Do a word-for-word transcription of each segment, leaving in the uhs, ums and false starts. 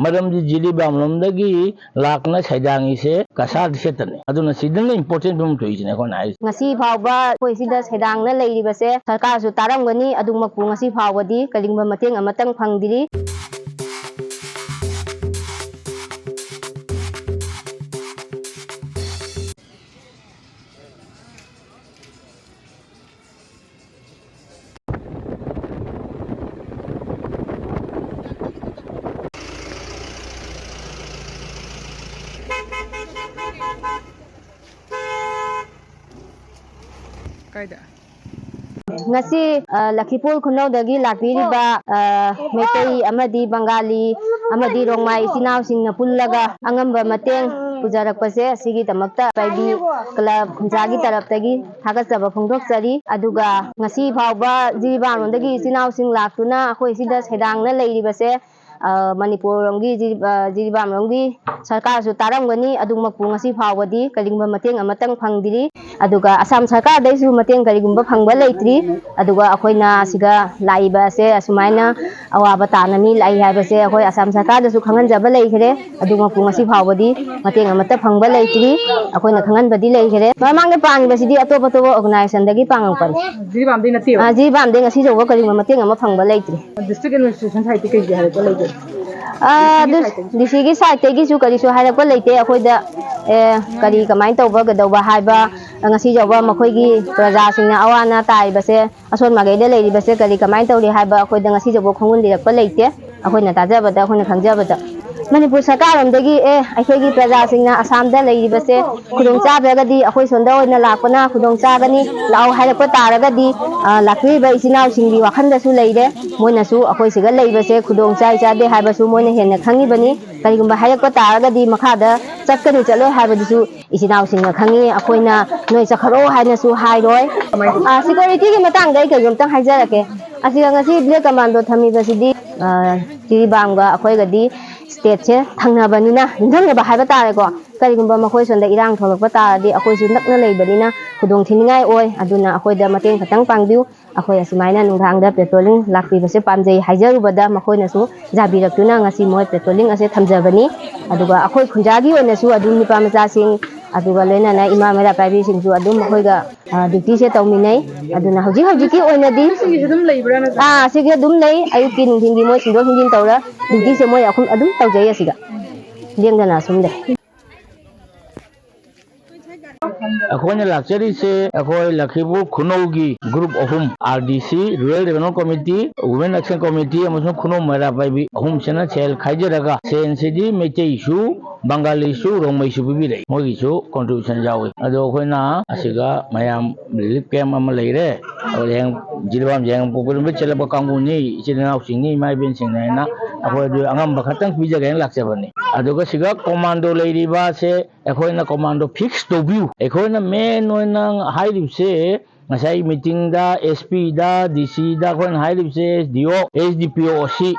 ꯃꯔꯝꯗꯤ ꯖꯤꯔꯤꯕꯥꯝ ꯂꯣꯝꯗꯒꯤ ꯂꯥꯛꯇꯅ ꯁꯩꯗꯥꯡꯉꯤꯁꯦ ꯀꯁꯥꯔ ꯗꯤꯁꯇ꯭ꯔꯤꯛꯇꯅꯤ꯫ ꯑꯗꯨꯅ ꯁꯤꯗꯅ ꯏꯝꯄꯣꯔꯇꯦꯟ ꯐꯤꯕꯝ ꯊꯣꯛꯏꯁꯤꯅꯦ ꯑꯩꯈꯣꯏꯅ ꯍꯥꯏꯔꯤꯁꯦ꯫ ꯉꯁꯤ ꯐꯥꯎꯕ ꯑꯩꯈꯣꯏ ꯁꯤꯗ ꯁꯩꯗꯥꯡꯅ ꯂꯩꯔꯤꯕꯁꯦ ꯁꯔꯀꯥꯔꯁꯨ ꯇꯥꯔꯝꯒꯅꯤ, ꯑꯗꯨꯃꯛꯄꯨ ꯉꯁꯤ ꯐꯥꯎꯕꯗꯤ ꯀꯔꯤꯒꯨꯝꯕ ꯃꯇꯦꯡ ꯑꯃꯇꯪ ꯐꯪꯗ꯭ꯔꯤ꯫ ꯀꯥꯏꯗ? ꯉꯁꯤ, ꯑ, ꯂꯈꯤꯄꯨꯔ ꯈꯨꯅꯧꯗꯒꯤ ꯂꯥꯛꯄꯤꯔꯤꯕ, ꯑ, ꯃꯩꯇꯩ ꯑꯃꯗꯤ ꯕꯪꯒꯥꯂꯤ ꯑꯃꯗꯤ ꯔꯣꯡꯃꯥꯏ ꯏꯆꯤꯟ ꯏꯅꯥꯎꯁꯤꯡꯅ ꯄꯨꯜꯂꯒ ꯑꯉꯝꯕ ꯃꯇꯦꯡ ꯄꯨꯖꯔꯛꯄꯁꯦ, ꯑꯁꯤꯒꯤꯗꯃꯛꯇ ꯄꯥꯏꯕꯤ ꯀ꯭ꯂꯕ ꯈꯨꯟꯖꯥꯒꯤ ꯇꯔꯞꯇꯒꯤ ꯊꯥꯒꯠꯆꯕ ꯐꯣꯡꯗꯣꯛꯆꯔꯤ꯫ ꯑꯗꯨꯒ ꯉꯁꯤ ꯐꯥꯎꯕ ꯖꯤꯔꯤꯕꯥꯝꯂꯣꯝꯗꯒꯤ ꯏꯆꯤꯟ ꯏꯅꯥꯎꯁꯤꯡ ꯂꯥꯛꯇꯨꯅ ꯑꯩꯈꯣꯏ ꯁꯤꯗ ꯁꯩꯗꯥꯡꯅ ꯂꯩꯔꯤꯕꯁꯦ, ꯑ, ꯃꯅꯤꯄꯨꯔꯔꯣꯝꯒꯤ ꯖꯤꯔꯤ-, ꯑ, ꯖꯤꯔꯤꯕꯥꯝꯂꯣꯝꯒꯤ ꯁꯔꯀꯥꯔꯁꯨ ꯇꯥꯔꯝꯒꯅꯤ, ꯑꯗꯨꯃꯛꯄꯨ ꯉꯁꯤ ꯐꯥꯎꯕꯗꯤ ꯀꯔꯤꯒꯨꯝꯕ ꯃꯇꯦꯡ ꯑꯃꯇꯪ ꯐꯪꯗ꯭ꯔꯤ꯫ ꯑꯗꯨꯒ ꯑꯁꯥꯝ ꯁꯔꯀꯥꯔꯗꯩꯁꯨ ꯃꯇꯦꯡ ꯀꯔꯤꯒꯨꯝꯕ ꯐꯪꯕ ꯂꯩꯇ꯭ꯔꯤ꯫ ꯑꯗꯨꯒ ꯑꯩꯈꯣꯏꯅ ꯁꯤꯗ ꯂꯥꯛꯏꯕ ꯑꯁꯦ ꯑꯁꯨꯃꯥꯏꯅ ꯑꯋꯥꯕ ꯇꯥꯅ ꯃꯤ ꯂꯥꯛꯏ ꯍꯥꯏꯕꯁꯦ ꯑꯩꯈꯣꯏ ꯑꯁꯥꯝ ꯁꯔꯀꯥꯔꯗꯁꯨ ꯈꯪꯍꯟꯖꯕ ꯂꯩꯈ꯭ꯔꯦ꯫ ꯑꯗꯨꯃꯛꯄꯨ ꯉꯁꯤ ꯐꯥꯎꯕꯗꯤ ꯃꯇꯦꯡ ꯑꯃꯠꯇ ꯐꯪꯕ ꯂꯩꯇ꯭ꯔꯤ꯫ ꯑꯩꯈꯣꯏꯅ ꯈꯪꯍꯟꯕꯗꯤ ꯂꯩꯈ꯭ꯔꯦ꯫ ꯃꯃꯥꯡꯗ ꯄꯥꯡꯉꯤꯕꯁꯤꯗꯤ ꯑꯇꯣꯞ ꯑꯇꯣꯞꯄ ꯑꯣꯔꯒꯅꯥꯏꯖꯦꯁꯟꯗꯒꯤ ꯄꯥꯡꯉꯛꯄꯅꯤ꯫ ꯖꯤꯔꯤꯕꯥꯝꯗꯒꯤ ꯅꯠꯇꯦꯕ? ꯑꯥ, ꯖꯤꯔꯤꯕꯥꯝꯗꯒꯤ ꯉꯁꯤ ꯐꯥꯎꯕ ꯀꯔꯤꯒꯨꯝꯕ ꯃꯇꯦꯡ ꯑꯃ ꯐꯪꯕ ꯂꯩꯇ꯭ꯔꯤ꯫ ꯗꯤꯁꯇ꯭ꯔꯤꯛ ꯑꯦꯗꯃꯤꯅꯤꯁꯇ꯭ꯔꯦꯁꯟ ꯁꯥꯏꯠꯇꯤ ꯀꯩꯒꯤ ꯍꯥꯏꯔꯛꯄ ꯂꯩꯒꯦ? ꯑꯥ, ꯗꯤ ꯁꯤꯒꯤ ꯁꯥꯏꯠꯇꯒꯤꯁꯨ ꯀꯔꯤꯁꯨ ꯍꯥꯏꯔꯛꯄ ꯂꯩꯇꯦ ꯑꯩꯈꯣꯏꯗ꯫ ꯑꯦ, ꯀꯔꯤ ꯀꯃꯥꯏꯅ ꯇꯧꯕ ꯀꯩꯗꯧꯕ ꯍꯥꯏꯕ, ꯉꯁꯤ ꯐꯥꯎꯕ ꯃꯈꯣꯏꯒꯤ ꯄ꯭ꯔꯖꯥꯁꯤꯡꯅ ꯑꯋꯥ ꯑꯅꯥ ꯇꯥꯔꯤꯕꯁꯦ, ꯑꯁꯣꯟ ꯃꯥꯏꯀꯩꯗ ꯂꯩꯔꯤꯕꯁꯦ ꯀꯔꯤ ꯀꯃꯥꯏꯅ ꯇꯧꯔꯤ ꯍꯥꯏꯕ ꯑꯩꯈꯣꯏꯗ ꯉꯁꯤ ꯐꯥꯎꯕ ꯈꯪꯍꯟꯕꯤꯔꯛꯄ ꯂꯩꯇꯦ꯫ ꯑꯩꯈꯣꯏꯅ ꯇꯥꯖꯕꯗ, ꯑꯩꯈꯣꯏꯅ ꯈꯪꯖꯕꯗ ꯃꯅꯤꯄꯨꯔ ꯁꯔꯀꯥꯔꯔꯣꯝꯗꯒꯤ, "ꯑꯦ, ꯑꯩꯈꯣꯏꯒꯤ ꯄ꯭ꯔꯖꯥꯁꯤꯡꯅ ꯑꯁꯥꯝꯗ ꯂꯩꯔꯤꯕꯁꯦ ꯈꯨꯗꯣꯡ ꯆꯥꯗ꯭ꯔꯒꯗꯤ ꯑꯩꯈꯣꯏ ꯁꯣꯝꯗ ꯑꯣꯏꯅ ꯂꯥꯛꯄꯅ ꯈꯨꯗꯣꯡ ꯆꯥꯒꯅꯤ, ꯂꯥꯛꯑꯣ" ꯍꯥꯏꯔꯛꯄ ꯇꯥꯔꯒꯗꯤ, ꯑ, ꯂꯥꯛꯄꯤꯔꯤꯕ ꯏꯆꯤꯟ ꯏꯅꯥꯎꯁꯤꯡꯒꯤ ꯋꯥꯈꯜꯗꯁꯨ ꯂꯩꯔꯦ꯫ ꯃꯣꯏꯅꯁꯨ ꯑꯩꯈꯣꯏ ꯁꯤꯗ ꯂꯩꯕꯁꯦ ꯈꯨꯗꯣꯡ ꯆꯥꯏ ꯆꯥꯗꯦ ꯍꯥꯏꯕꯁꯨ ꯃꯣꯏꯅ ꯍꯦꯟꯅ ꯈꯪꯉꯤꯕꯅꯤ꯫ ꯀꯔꯤꯒꯨꯝꯕ ꯍꯥꯏꯔꯛꯄ ꯇꯥꯔꯒꯗꯤ ꯃꯈꯥꯗ ꯆꯠꯀꯅꯤ ꯆꯠꯂꯣꯏ ꯍꯥꯏꯕꯗꯨꯁꯨ ꯏꯆꯤꯟ ꯏꯅꯥꯎꯁꯤꯡꯅ ꯈꯪꯉꯤ꯫ ꯑꯩꯈꯣꯏꯅ "ꯅꯣꯏ ꯆꯠꯈ꯭ꯔꯣ" ꯍꯥꯏꯅꯁꯨ ꯍꯥꯏꯔꯣꯏ꯫ ꯑ, ꯁꯦꯀ꯭ꯌꯨꯔꯤꯇꯤꯒꯤ ꯃꯇꯥꯡꯗ ꯑꯩ ꯀꯩꯅꯣꯝꯇꯪ ꯍꯥꯏꯖꯔꯛꯀꯦ꯫ ꯑꯁꯤꯒ ꯉꯁꯤ ꯕ꯭ꯂꯦꯛ ꯀꯃꯥꯟꯗꯣ ꯊꯝꯃꯤꯕꯁꯤꯗꯤ, ꯑ, ꯖꯤꯔꯤꯕꯥꯝꯒ ꯑꯩꯈꯣꯏꯒꯗꯤ ꯁ꯭ꯇꯦꯠꯁꯦ ꯊꯪꯅꯕꯅꯤꯅ, ꯌꯨꯝꯊꯪꯅꯕ ꯍꯥꯏꯕ ꯇꯥꯔꯦꯀꯣ꯫ ꯀꯔꯤꯒꯨꯝꯕ ꯃꯈꯣꯏ ꯁꯣꯝꯗ ꯏꯔꯥꯡ ꯊꯣꯛꯂꯛꯄ ꯇꯥꯔꯗꯤ ꯑꯩꯈꯣꯏꯁꯨ ꯅꯛꯅ ꯂꯩꯕꯅꯤꯅ ꯈꯨꯗꯣꯡ ꯊꯤꯅꯤꯡꯉꯥꯏ ꯑꯣꯏ꯫ ꯑꯗꯨꯅ ꯑꯩꯈꯣꯏꯗ ꯃꯇꯦꯡ ꯈꯛꯇꯪ ꯄꯥꯡꯕꯤꯌꯨ꯫ ꯑꯩꯈꯣꯏ ꯑꯁꯨꯃꯥꯏꯅ ꯅꯨꯡꯗꯥꯡꯗ ꯄꯦꯇ꯭ꯔꯣꯂꯤꯡ ꯂꯥꯛꯄꯤꯕꯁꯦ ꯄꯥꯝꯖꯩ ꯍꯥꯏꯖꯔꯨꯕꯗ ꯃꯈꯣꯏꯅꯁꯨ ꯌꯥꯕꯤꯔꯛꯇꯨꯅ ꯉꯁꯤ ꯃꯣꯏ ꯄꯦꯇ꯭ꯔꯣꯂꯤꯡ ꯑꯁꯦ ꯊꯝꯖꯕꯅꯤ꯫ ꯑꯗꯨꯒ ꯑꯩꯈꯣꯏ ꯈꯨꯟꯖꯥꯒꯤ ꯑꯣꯏꯅꯁꯨ ꯑꯗꯨꯝ ꯅꯨꯄꯥ ꯃꯆꯥꯁꯤꯡ, ꯑꯗꯨꯒ ꯂꯣꯏꯅꯅ ꯏꯃꯥ ꯃꯩꯔꯥ ꯄꯥꯏꯕꯤꯁꯤꯡꯁꯨ ꯑꯗꯨꯝ ꯃꯈꯣꯏꯒ, ꯑ, ꯗ꯭ꯌꯨꯇꯤꯁꯦ ꯇꯧꯃꯤꯟꯅꯩ꯫ ꯑꯗꯨꯅ ꯍꯧꯖꯤꯛ ꯍꯧꯖꯤꯛꯀꯤ ꯑꯣꯏꯅꯗꯤ, ꯁꯤꯒꯤꯁꯨ ꯑꯗꯨꯝ ꯂꯩꯕ꯭ꯔꯥ, ꯅꯠꯇ꯭ꯔꯒ? ꯑꯥ, ꯁꯤꯒꯤ ꯑꯗꯨꯝ ꯂꯩ꯫ ꯑꯌꯨꯛꯀꯤ, ꯅꯨꯡꯊꯤꯟꯒꯤ ꯃꯣꯏ ꯁꯤꯟꯗꯣꯛ ꯁꯤꯟꯖꯤꯟ ꯇꯧꯔ ꯗ꯭ꯌꯨꯇꯤꯁꯦ ꯃꯣꯏ ꯑꯍꯨꯝ ꯑꯗꯨꯝ ꯇꯧꯖꯩ ꯑꯁꯤꯒ꯫ ꯂꯦꯡꯗꯅ ꯑꯁꯨꯝ ꯂꯩ꯫ ꯑꯩꯈꯣꯏꯅ ꯂꯥꯛꯆꯔꯤꯁꯦ ꯑꯩꯈꯣꯏ ꯂꯈꯤꯄꯨꯔ ꯈꯨꯅꯧꯒꯤ ꯒ꯭ꯔꯨꯞ ꯑꯍꯨꯝ, ꯑꯥꯔ ꯗꯤ ꯁꯤ, rural development committee, women action committee ꯑꯃꯁꯨꯡ ꯈꯨꯅꯧ ꯃꯩꯔꯥ ꯄꯥꯏꯕꯤ ꯑꯍꯨꯝꯁꯤꯅ ꯁꯦꯜ ꯈꯥꯏꯖꯔꯒ ꯁꯦꯜꯁꯤꯗꯤ ꯃꯩꯇꯩꯁꯨ, ꯕꯪꯒꯥꯂꯤꯁꯨ, ꯔꯣꯡꯃꯩꯁꯨ ꯄꯤꯕꯤꯔꯛꯏ꯫ ꯃꯣꯏꯒꯤꯁꯨ ꯀꯣꯟꯇ꯭ꯔꯤꯕ꯭ꯌꯨꯁꯟ ꯌꯥꯎꯏ꯫ ꯑꯗꯣ ꯑꯩꯈꯣꯏꯅ ꯑꯁꯤꯒ ꯃꯌꯥꯝ ꯔꯤꯂꯤꯐ ꯀꯦꯝꯞ ꯑꯃ ꯂꯩꯔꯦ꯫ ꯑꯗꯨ ꯍꯌꯦꯡ ꯖꯤꯔꯤꯕꯥꯝ ꯌꯥꯏꯉꯪꯄꯣꯛꯄꯤꯔꯣꯝꯗ ꯆꯦꯜꯂꯛꯄ ꯀꯥꯡꯕꯨꯅꯤ, ꯏꯆꯤꯜ ꯏꯅꯥꯎꯁꯤꯡꯅꯤ, ꯏꯃꯥ ꯏꯕꯦꯟꯁꯤꯡꯅꯤ ꯍꯥꯏꯅ ꯑꯩꯈꯣꯏ ꯑꯗꯨ ꯑꯉꯝꯕ ꯈꯛꯇꯪ ꯄꯤꯖꯒꯦꯅ ꯂꯥꯛꯆꯕꯅꯤ꯫ ꯑꯗꯨꯒ ꯁꯤꯒ ꯀꯣꯃꯥꯟꯗꯣ ꯂꯩꯔꯤꯕꯁꯦ ꯑꯩꯈꯣꯏꯅ ꯀꯣꯃꯥꯟꯗꯣ ꯐꯤꯛꯁ ꯇꯧꯕꯤꯌꯨ꯫ ꯑꯩꯈꯣꯏꯅ ꯃꯦꯟ ꯑꯣꯏꯅ ꯍꯥꯏꯔꯤꯕꯁꯦ ꯉꯁꯥꯏ ꯃꯤꯇꯤꯡꯗ ꯑꯦꯁ ꯄꯤꯗ, ꯗꯤ ꯁꯤꯗ ꯑꯩꯈꯣꯏꯅ ꯍꯥꯏꯔꯤꯕꯁꯦ ꯑꯦꯁ ꯗꯤ ꯑꯣ, ꯑꯦꯁ ꯗꯤ ꯄꯤ ꯑꯣ ꯑꯁꯤ,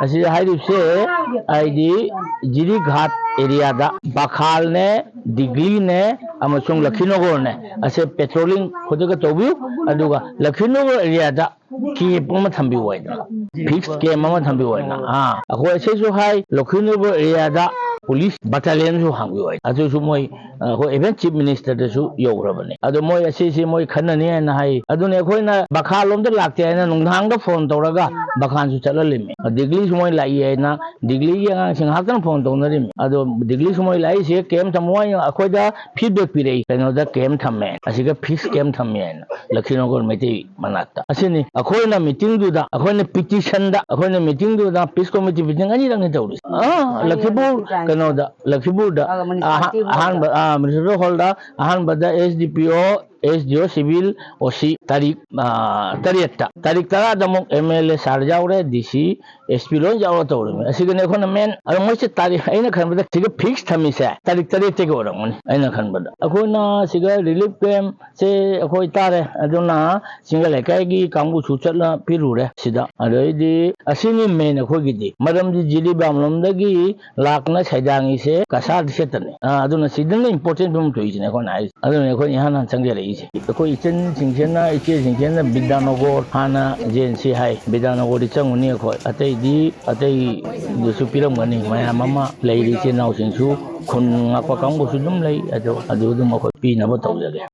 ꯑꯁꯤꯗ ꯍꯥꯏꯔꯤꯕꯁꯦ ꯍꯥꯏꯗꯤ ꯖꯤꯔꯤꯘꯥꯠ ꯑꯦꯔꯤꯌꯥꯗ ꯕꯈꯥꯜꯅꯦ, ꯗꯤꯒ꯭ꯂꯤꯅꯦ ꯑꯃꯁꯨꯡ ꯂꯈꯤꯅꯣꯒꯔꯅꯦ ꯑꯁꯦ ꯄꯦꯇ꯭ꯔꯣꯂꯤꯡ ꯈꯨꯗꯛꯇ ꯇꯧꯕꯤꯌꯨ꯫ ꯑꯗꯨꯒ ꯂꯈꯤꯅꯣꯒꯔ ꯑꯦꯔꯤꯌꯥꯗ ꯀꯦꯝꯞ ꯑꯃ ꯊꯝꯕꯤꯌꯨ ꯍꯥꯏꯗꯅ, ꯐꯤꯛꯁ ꯀꯦꯝꯞ ꯑꯃ ꯊꯝꯕꯤꯌꯨ ꯍꯥꯏꯗꯅ꯫ ꯑꯥ, ꯑꯩꯈꯣꯏ ꯑꯁꯤꯁꯨ ꯍꯥꯏ, ꯂꯈꯤꯅꯣꯒꯔ ꯑꯦꯔꯤꯌꯥꯗ ꯄꯨꯂꯤꯁ ꯕꯠꯇꯥꯂꯤꯌꯟꯁꯨ ꯍꯥꯡꯕꯤꯌꯨ ꯍꯥꯏ꯫ ꯑꯗꯨꯁꯨ ꯃꯣꯏ, ꯑꯩꯈꯣꯏ ꯏꯚꯟ ꯆꯤꯐ ꯃꯤꯅꯤꯁꯇꯔꯗꯁꯨ ꯌꯧꯈ꯭ꯔꯕꯅꯦ꯫ ꯑꯗꯣ ꯃꯣꯏ ꯑꯁꯤꯁꯤ ꯃꯣꯏ ꯈꯟꯅꯅꯤ ꯍꯥꯏꯅ ꯍꯥꯏ꯫ ꯑꯗꯨꯅ ꯑꯩꯈꯣꯏꯅ ꯕꯈꯥꯜꯂꯣꯝꯗ ꯂꯥꯛꯇꯦ ꯍꯥꯏꯅ ꯅꯨꯡꯗꯥꯡꯗ ꯐꯣꯟ ꯇꯧꯔꯒ ꯕꯈꯥꯜꯁꯨ ꯆꯠꯍꯜꯂꯤꯃꯤ꯫ ꯗꯤꯒ꯭ꯂꯤꯁꯨ ꯃꯣꯏ ꯂꯥꯛꯏ ꯍꯥꯏꯅ ꯗꯤꯒ꯭ꯂꯤꯒꯤ ꯑꯉꯥꯡꯁꯤꯡ ꯉꯥꯏꯍꯥꯛꯇꯪ ꯐꯣꯟ ꯇꯧꯅꯔꯤꯃꯤ꯫ ꯑꯗꯣ ꯗꯤꯒ꯭ꯂꯤꯁꯨ ꯃꯣꯏ ꯂꯥꯛꯏꯁꯦ ꯀꯦꯝꯞ ꯊꯝꯃꯣ ꯍꯥꯏꯅ ꯑꯩꯈꯣꯏꯗ ꯐꯤꯗꯕꯦꯛ ꯄꯤꯔꯛꯏ, ꯀꯩꯅꯣꯗ ꯀꯦꯝꯞ ꯊꯝꯃꯦ, ꯑꯁꯤꯒ ꯐꯤꯛꯁ ꯀꯦꯝꯞ ꯊꯝꯃꯦ ꯍꯥꯏꯅ ꯂꯈꯤꯅꯣꯒꯔ ꯃꯩꯇꯩ ꯃꯅꯥꯛꯇ꯫ ꯑꯁꯤꯅꯤ ꯑꯩꯈꯣꯏꯅ ꯃꯤꯇꯤꯡꯗꯨꯗ, ꯑꯩꯈꯣꯏꯅ ꯄꯤꯇꯤꯁꯟꯗ, ꯑꯩꯈꯣꯏꯅ ꯃꯤꯇꯤꯡꯗꯨꯗ ꯄꯤꯁ ꯀꯣꯃꯤꯇꯤ ꯃꯤꯇꯤꯡ ꯑꯅꯤꯔꯛꯅꯤ ꯇꯧꯔꯤꯁꯦ꯫ ꯑꯥ, ꯂꯈꯤꯄꯨꯔ ꯀꯩꯅꯣꯗ, ꯂꯈꯤꯄꯨꯔꯗ ꯑꯥ, ꯃꯨꯅꯤꯁꯤꯄꯥꯂꯤꯇꯤ ꯑꯍꯥ-, ꯍꯣꯜꯗ꯫ ꯑꯍꯥꯟꯕ, ꯑꯥ, ꯃꯨꯅꯤꯁꯤꯄꯥꯂꯤꯇꯤ ꯍꯣꯜꯗ ꯑꯍꯥꯟꯕꯗ ꯑꯦꯁ ꯗꯤ ꯄꯤ ꯑꯣ, ꯑꯦꯁ ꯗꯤ ꯑꯣ ꯁꯤꯚꯤꯜ ꯑꯣ ꯁꯤ ꯇꯥꯔꯤꯛ, ꯑ, ꯇꯔꯦꯠꯇ, ꯇꯥꯔꯤꯛ ꯇꯔꯥꯗ ꯑꯃꯨꯛ ꯑꯦꯝ ꯑꯦꯜ ꯑꯦ ꯁꯥꯔ ꯌꯥꯎꯔꯦ, ꯗꯤ ꯁꯤ, ꯑꯦꯁ ꯄꯤ ꯂꯣꯏ ꯌꯥꯎꯔ ꯇꯧꯔꯤꯃꯤ꯫ ꯑꯁꯤꯒꯅꯦ ꯑꯩꯈꯣꯏꯅ ꯃꯦꯟ, ꯑꯗꯣ ꯃꯣꯏꯁꯦ ꯇꯥꯔꯤꯛ, ꯑꯩꯅ ꯈꯟꯕꯗ ꯁꯤꯒ ꯐꯤꯛꯁ ꯊꯝꯃꯤꯁꯦ ꯇꯥꯔꯤꯛ ꯇꯔꯦꯠꯇꯒꯤ ꯑꯣꯏꯔꯝꯒꯅꯤ, ꯑꯩꯅ ꯈꯟꯕꯗ꯫ ꯑꯩꯈꯣꯏꯅ ꯁꯤꯒ ꯔꯤꯂꯤꯐ ꯀꯦꯝꯞꯁꯦ ꯑꯩꯈꯣꯏ ꯇꯥꯔꯦ, ꯑꯗꯨꯅ ꯆꯤꯡꯒ ꯂꯩꯀꯥꯏꯒꯤ ꯀꯥꯡꯕꯨꯁꯨ ꯆꯠꯂ ꯄꯤꯔꯨꯔꯦ ꯁꯤꯗ꯫ ꯑꯗꯩꯗꯤ ꯑꯁꯤꯅꯤ ꯃꯦꯟ ꯑꯩꯈꯣꯏꯒꯤꯗꯤ, ꯃꯔꯝꯗꯤ ꯖꯤꯔꯤꯕꯥꯝ ꯂꯣꯝꯗꯒꯤ ꯂꯥꯛꯅ ꯁꯩꯗꯥꯡꯉꯤꯁꯦ ꯀꯁꯥꯔ ꯗꯤꯁꯇ꯭ꯔꯤꯛꯇꯅꯤ꯫ ꯑꯥ, ꯑꯗꯨꯅ ꯁꯤꯗꯅ ꯏꯝꯄꯣꯔꯇꯦꯟ ꯐꯤꯕꯝ ꯊꯣꯛꯏꯁꯤꯅꯦ ꯑꯩꯈꯣꯏꯅ ꯍꯥꯏꯔꯤꯁꯦ꯫ ꯑꯗꯨꯅ ꯑꯩꯈꯣꯏꯅ ꯏꯍꯥꯟ ꯍꯥꯟꯅ ꯆꯪꯖꯔꯛꯏꯁꯦ꯫ ꯑꯩꯈꯣꯏ ꯏꯆꯟꯁꯤꯡꯁꯤꯅ, ꯏꯆꯦꯁꯤꯡꯁꯤꯅ ꯕꯤꯗ꯭ꯌꯥꯅꯒꯣꯔ ꯍꯥꯟꯅ ꯌꯦꯟꯁꯤ ꯍꯥꯏ꯫ ꯕꯤꯗ꯭ꯌꯥꯅꯒꯣꯔꯗꯤ ꯆꯪꯉꯨꯅꯤ ꯑꯩꯈꯣꯏ꯫ ꯑꯇꯩꯗꯤ, ꯑꯇꯩꯗꯁꯨ ꯄꯤꯔꯝꯒꯅꯤ꯫ ꯃꯌꯥꯝ ꯑꯃ ꯂꯩꯔꯤ ꯏꯆꯤꯜ ꯏꯅꯥꯎꯁꯤꯡꯁꯨ, ꯈꯨꯟ ꯉꯥꯛꯄ ꯀꯥꯡꯕꯨꯁꯨ ꯑꯗꯨꯝ ꯂꯩ꯫ ꯑꯗꯣ ꯑꯗꯨ ꯑꯗꯨꯝ ꯑꯩꯈꯣꯏ ꯄꯤꯅꯕ ꯇꯧꯖꯒꯦ꯫